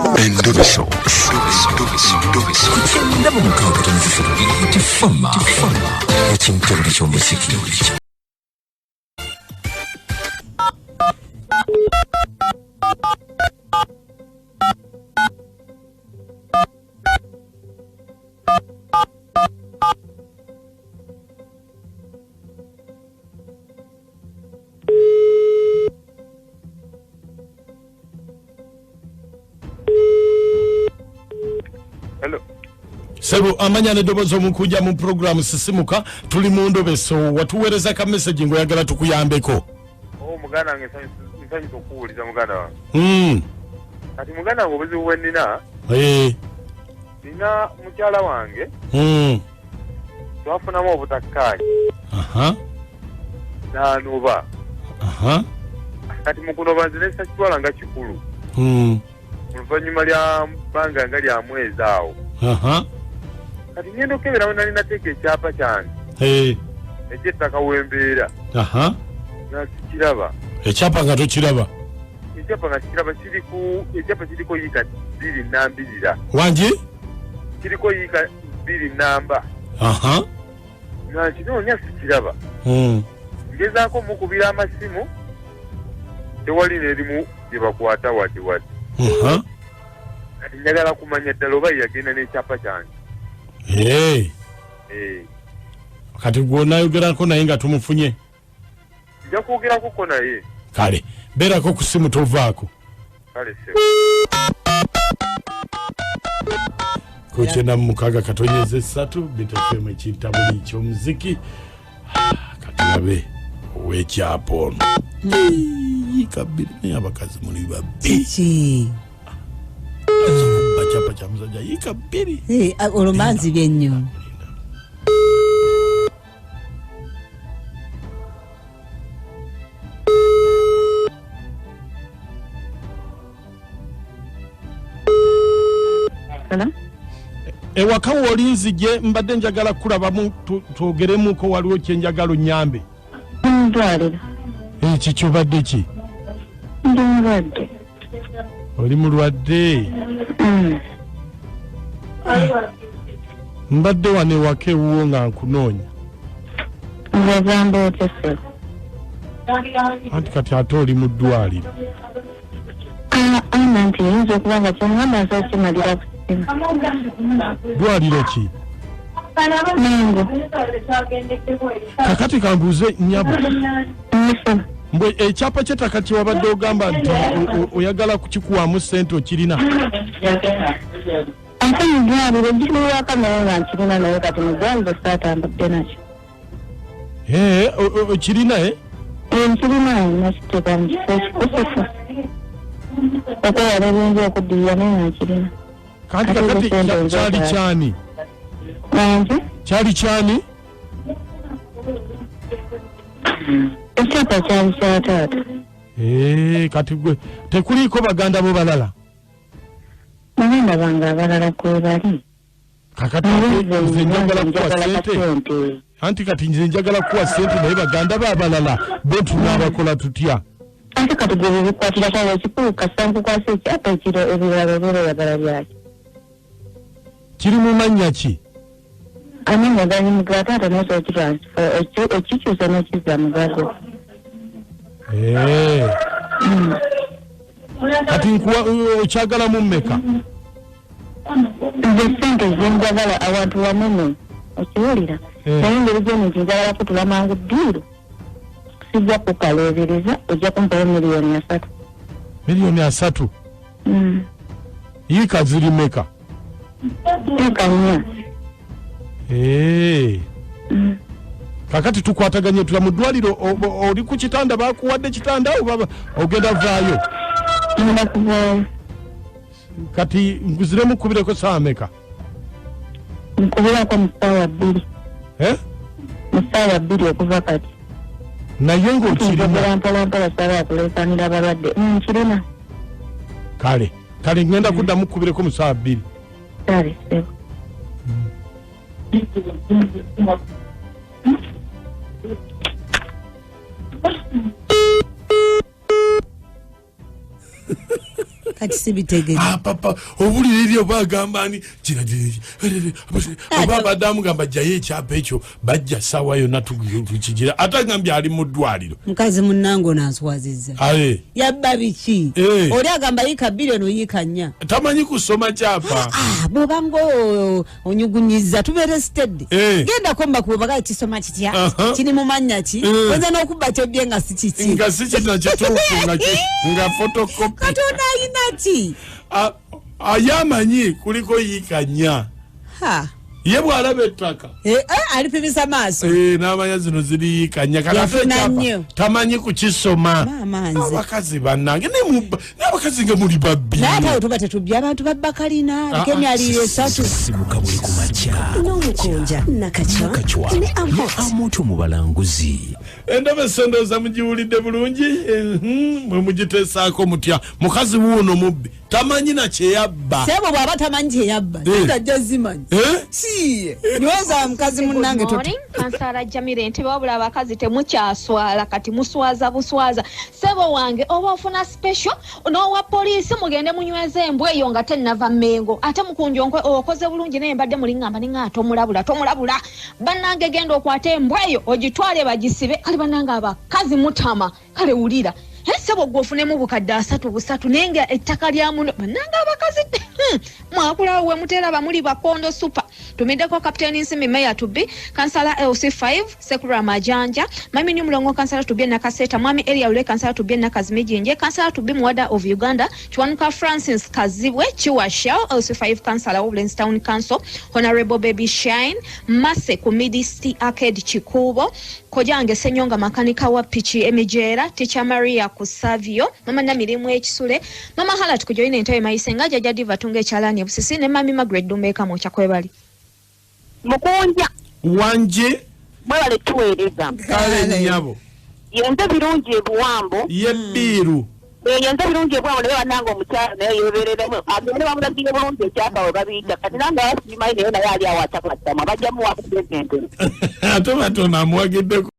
Endobeso. Ku kyenda mu mukaaga tonzisatu tifama ekintabuli ky'omuziki. Hello. Sebo, amanya n'eddoboozi omukuja mu puroguramu Sisimuka. Tuli mu ndobeso, watuweereza ka message ng'oyagala tukuyambeko. Oh, muganda wange, nsanyusa okuwuliza, muganda wange. Kati muganda wange, obuzibu bwe nnina, nina mukyala wange, twafunamu obutakkaanya, n'anoba. Kati mu kunoba nze nesakitwala nga kikulu. Mu luvannyuma lya bbanga nga lya mwezi awo, kati ngenda okukebera we nali nateeka ekyapa kyange ekyettaka wembeera, nga sikiraba. Ekyapa nga tokiraba? Ekyapa nga sikiraba. Kiri ku ekyapa kiriko yiika 2 nambirira. Wangi? Kiriko yiika 2 namba. Nga nkinoonya, sikiraba. Ngezaako mukubira amasimu, tewali n'erimu gye bakwata wadde wadde. Kati njagala kumanya ddala oba yagenda n'ekyapa kyange. Eh. Kati gwonayogerako naye nga tumufunye? Nja kwogerakoko naye. Kale, beerako ku simu, tovaako. Kale sebo. Ku 96.3 Bit FM, ekintabuli ky'omuziki. Katulabe ow'ekyapa ono. Yiika 2, naye abakazi muli babbi. Kiki? Kubba kyapa kya musajja yiika 2. Eh, olwo manzibye ennyo. Hello? Ewaka woolinzije, mbadde njagala kulabamu twogeremuko, waliwo kyenjagala onnyambe. Ndwaliro. Eki kyobadde ki? Ndi mulwadde. Oli mulwadde? Mbadde wano ewaka ewuwo nga nkunoonya. Ng'ogamba otya, ssebo? Anti kati ate oli mu ddwaliro. Ana nti eyinza okuba nga kyoŋŋamba nsobola kimalira ku ssimu. Ddwaliro ki? Mengo. Kakati kambuuze, nnyabo. Ssebo. Mbwe ekyapa ky'ettaka kye wabadde ogamba nti oyagala kukikuwamu ssente, okirina? Ate mu ddwaliro giriwaka, naye nga nkirina, naye kati mu ddwaliro saatambudde nakyo. Ee, okirina, e? Eh, nkirina, nakiteeka mu kifo ekikusifu okwewala ebiyinza okuddirira, naye nga nkirina. Kanti Ate kakati ssente kyali nzeetaaga. kyani? Wangi? Kyali kyani? Ekyapa kyali kya taata. Ee, kati gwe tekuliiko baganda bo balala? Baganda bange abalala kwebali. Kakati ate nze njagala kuwa ssente. Sente. Anti kati nze njagala kuwa ssente, naye baganda bo abalala bo tunaabakola tutya? Ate kati gwe bibikwatirako awo? Ekikulu kasita nkukwasa ekyapa, ekiro ebirala obeera oyagala byaki? Kiri mu mannya ki? Amannya gali mu ga taata, naye osobola okikyusa n'okizza mu gago. Ee. Kati nkuwa, okyagalamu mmeka? Nze sente zenjagala awantu wanene, okiwulira? Eh. Naye engeri gyeno nti njagala kutula mangu ddiiru, sijja kukaloobiriza, ojja kumpayo 30 million. 30 million? Yiika ziri meka? Yiika 4. Ee. Kakati tukwataganye tutya? Mu ddwaliro oli ku kitanda, bakuwadde kitanda oba ogenda vaayo? Ngenda kuvaayo. Kati nkuziremu kubireko saawa meka? Nkubirako mu ssaawa 2. Eh? Mu ssaawa 2 okuva kati. Naye ng'okirina? Njogera mpola mpola, saaba kuleekanira balwadde. Nkirina. Kale kale, ngenda kuddamu kubireko mu ssaawa 2. Kale ssebo. Kati sibitegedde. Papa obulira eri oba agamba ani oba abadde amugamba jjayo ekyapa ekyo bajja ssaawa yonna tukigira ate agambye ali mu ddwaliro. Mukazi munnange ono answazizza. Yabba biki? Oli agamba yiika 2 ono yiika 4. Tamanyi kusoma kyapa. Bw'oba nga onyugunyiza tubeere steady. Gendako mbakubo bagala kisoma kitya? Kiri mu mannya ki? Oyinza n'okubba kyobbye nga si kiki. Nga si kino kituufu nga photocopy. Katonda ayina ki? Ayamanyi kuliko yiika 4. Ye bw'alaba ettaka. Alipimisa maaso. N'amanya zino ziri yiika 4. Kati ate ekyapa tamanyi kukisoma. Abakazi bannange n'abakazi nga muli babbi. Naye ate awo tuba tetubbye abantu babba kalina aliko emyaliriro 3. Simuka buli ku makya. N'omukunja Nakachwa ne Amoto mu balanguzi. Endobeso ndowooza mugiwulidde bulungi mwe mugiteesaako mutya. Mukazi wuuno mubbi tamanyi na kye yabba. Ssebo bw'aba tamanyi kye yabba tajja zimanyi. Si nyweza mukazi munnange toto. Kansala Jamire Entebbe wabula abakazi temukyaswala kati muswaza buswaza. Ssebo wange oba ofuna special n'owa poliisi mugende munyweze embwa eyo nga tennava Mmengo. Ate mukunja okoze bulungi naye mbadde muliŋŋamba ninga tomulabula tomulabula. Bannange genda okwate embwa eyo ogitwale bagisibe. Kale bannange abakazi mutama kale wulira. Ssebo gwe ofunemu bukadde 3 busatu naye nga ettaka lya muno. Bannange abakazi mwakulawo we muteraba muli bakondo super. Tumiddeko Captain Nsimbi Mayor Tubbi, Kansala LC5 Sekura Majanja, Mami Nyumulongo Kansala Tubbi Nakaseta, Mwami Elia Ule Kansala Tubbi Nakazimijinje, Kansala Tubbi Muwada of Uganda, Kiwanuka Francis Kazibwe Chiwasha LC5 Kansala Woodlands Town Council, Honorable Baby Shine, Mase Kumidi City Arcade Chikubo, Kojange Senyonga makanika wa pichi Emijera, Teacher Maria Kusavio, Mama Namirimu Ekisule, Mama Halat kujoine Entebbe Mayisenga, Jaja Diva Tunge Chalani Busisi ne Mami Margaret Dumeka Mochakwebali. Mukunja wanje mwebale tuweereza. Kale nnyabo. Yenze birungi ebuwambo. Ye bbiiru. Yenze birungi ebuwambo naye bannange omukyala naye yeebereramu. Agende bamulagire bulungi ekyapa we babiyita. Kati nange abasiimanyi naye naye ali awo atakwatama bajja muwa pulezidenti. Ate batono amuwagiddeko.